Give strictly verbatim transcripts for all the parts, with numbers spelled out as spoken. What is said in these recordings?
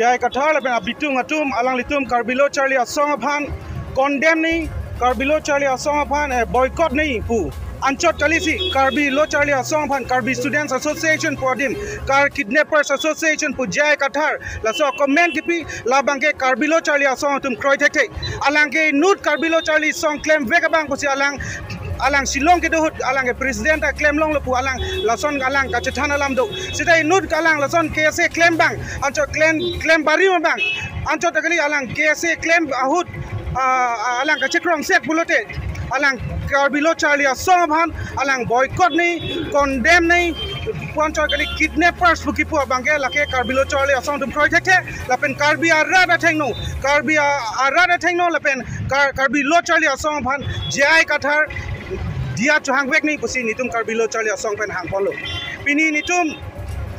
J I Kathar lapen abitung atum alanglitum Karbi Lo Charli Asong aphan condemn nangji, Karbi Lo Charli Asong aphan, eh, boycott nangji pu. Anchot kalisi Karbi Lo Charli Asong aphan Karbi Students Association pu adim, Kar Kidnappers Association pu J I Kathar laso comment kipi, labangke Karbi Lo Charli Asong atum kroi thekthe. Alangke inut Karbi Lo Charli Asong klemvek abang pusi alang, alang Shillong kedo ahut alangke president ta klemlonglo pu alang lason alang kachethan alam do. Seta inut alang lason K S A klem abang, anchot klem, klem barim abang, anchot kali alang K S A klem ahut, ah, ah, alang kachekrong sek pulote, alang Karbi Lo Charli Asong aphan alang boycott nangji, condemn nangji, pu anchot kali kidnappers pu kipu abangke lake Karbi Lo Charli Asong atum kroi thekthe, lapen Karbi arat athengno, Karbi a-, arat athengno lapen Kar-, Karbi Lo Charli Asong aphan J I Kathar diya chohangvek nangji pusi netum Karbi Lo Charli Asong pen hangponlo. Pini netum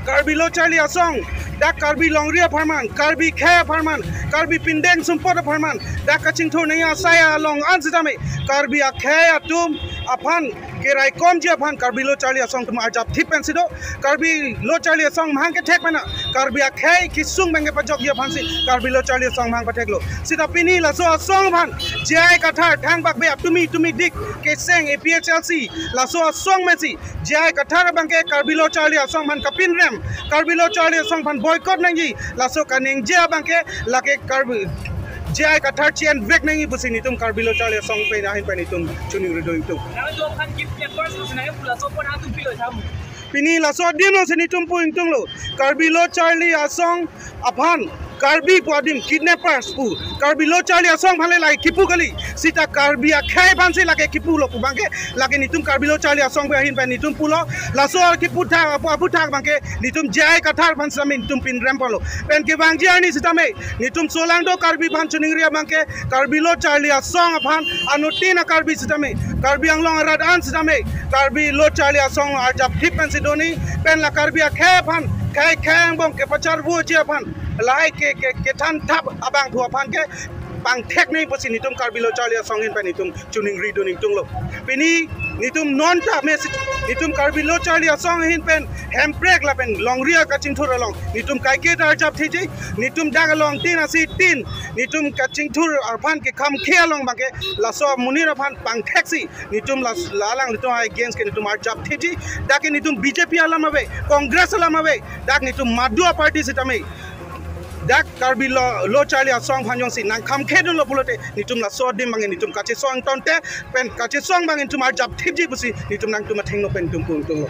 Karbi Lo Charli Asong, dak Karbi longri apharman, Karbi akhei apharman, Karbi pindeng sumpot apharman, dak kachingthur nangji asai along an sitame, Karbi akhei atum aphan keraikomji aphan Karbi Lo Charli Asong atum arjap thip pensi do. Karbi Lo Charli Asong amahang kethek mena, Karbi akhei kesung abangke pajokji aphansi Karbi Lo Charli Asong amahang patheklo. Seta pini laso asong aphan J I Kathar thangbak be atumi tumi dik keseng A P H L C laso asong mesi J I Kathar abangke Karbi Lo Charli Asong aphan kapinrem, Karbi Lo Charli Asong aphan boycott nangji, laso kaningje abangke lake Karbi J I Kathar chi-envek nangji pusi netum Karbi Lo Charli Asong pen ahin pen netum choningri do nangtum. Nang do kan kidnappers pusi nang pula sopon atum pilo tham. Pini laso adim lo si netum pu ingtunglo. Karbi Lo Charli Asong aphan Karbi pu adim kidnappers pu, Karbi Lo Charli Asong aphan le lake kipu kali. Seta Karbi akhei aphansi lake kipulo pu abangke, lake netum Karbi Lo Charli Asong pen ahin pen netum pulo. Laso kipu thak, apu, apu thak abangke netum J I Kathar aphan sitame netum pinrem ponlo. Pen kevangji arni sitame netum solangdo Karbi aphan choningri abangke, Karbi Lo Charli Asong aphan anuttin a-Karbi sitame, Karbi Anglong arat an sitame, Karbi Lo Charli Asong arjap thip pensi do nangji, pen la Karbi akhei aphan, khei khei angbong kepacharvoji aphan, lahai ke, ke, kethan thap abangphu aphan ke pangthek nangji pusi netum Karbi Lo Charli Asong ahin pen netum choningri do nangtunglo. Pini netum non ta mesi, netum Karbi Lo Charli Asong ahin pen Hemprek lapen longri akachingthur along netum kaiketa arjap thipji, netum dak along tin asi tin, netum kachingthur aphan kekham khe along abangke laso amonit aphan pangtheksi netum las-, la alanglitum against ke netum arjap thipji, dak ke netum B J P alam ave, Congress alam ave, dak netum madu a-party sitame, dak Karbi Lo, Lo Charli Asong aphan jongsi nangkham khe dunlo pulote, netum laso adim abangke netum kachesong tangte, pen kachesong abang netum arjap thipji pusi netum nangtum athengno pen netum pu ingtunglo.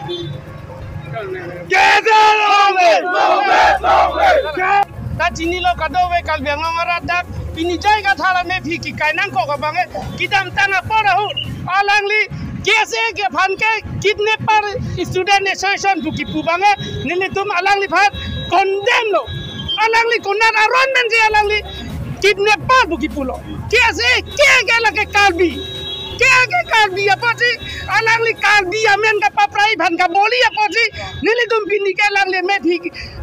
Ta chinilo kadokave Karbi Anglong arat, dak pini J I Kathar amephi kekai nangkok abangke kedamtang apor ahut alangli K S A ke aphan ke kidnapper student association pu kipu abangke nelitum alangliphan condemn lo. Alangli konat aron mensi alangli kidnapper pu kipulo. K S A ke ke lake Karbi. Ke ke Karbi apotsi, alangli Karbi amen kapaprai aphan kaboli apotsi, nelitum pini ke alangli amephi,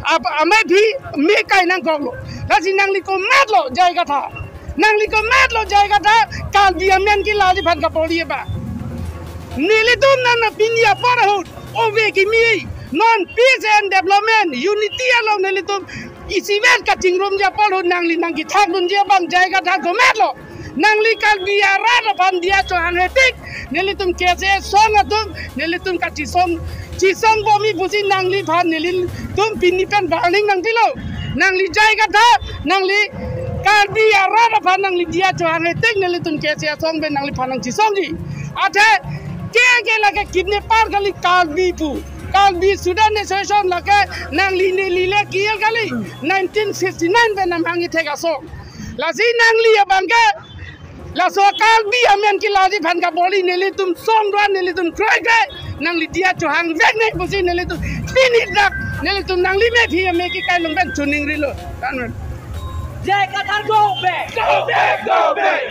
ap-, amephi me kai nangkoklo. Lasi nangli komatlo J I Kathar. Nangli komatlo J I Kathar, Karbi amen kelangji aphan kaboli abang. Nelitum nana pini apor ahut ove kimi, non peace and development, unity along nelitum isivet kachingrumji apor ahut nangli nangkethak dunji abang J I Kathar komatlo. Nangli Karbi arat aphan diya chohanghe tik, nelitum K S A song atum, nelitum kachisong, chisong bomji pusi nangliphan nelitum pini pen warning nangpilo. Nangli J I Kathar, nangli Karbi arat aphan nangli diya chohanghe tik, nelitum K S A song pen nangliphan nangchisongji. Athe ke ke lake kidnapper kali Karbi pu. Karbi Student Association lake nangli neli le kiel kali nineteen fifty-nine pen namhang ithek asong. Lasi nangli abangke laso Karbi amen kelangji aphan kaboli nelitum song do-an nelitum kroikre nangli diya chohangvek nangji pusi nelitum pini dak nelitum nangli mephi ame kekai along pen choningrilo. Tanun. J I Kathar go back! Go back, go back!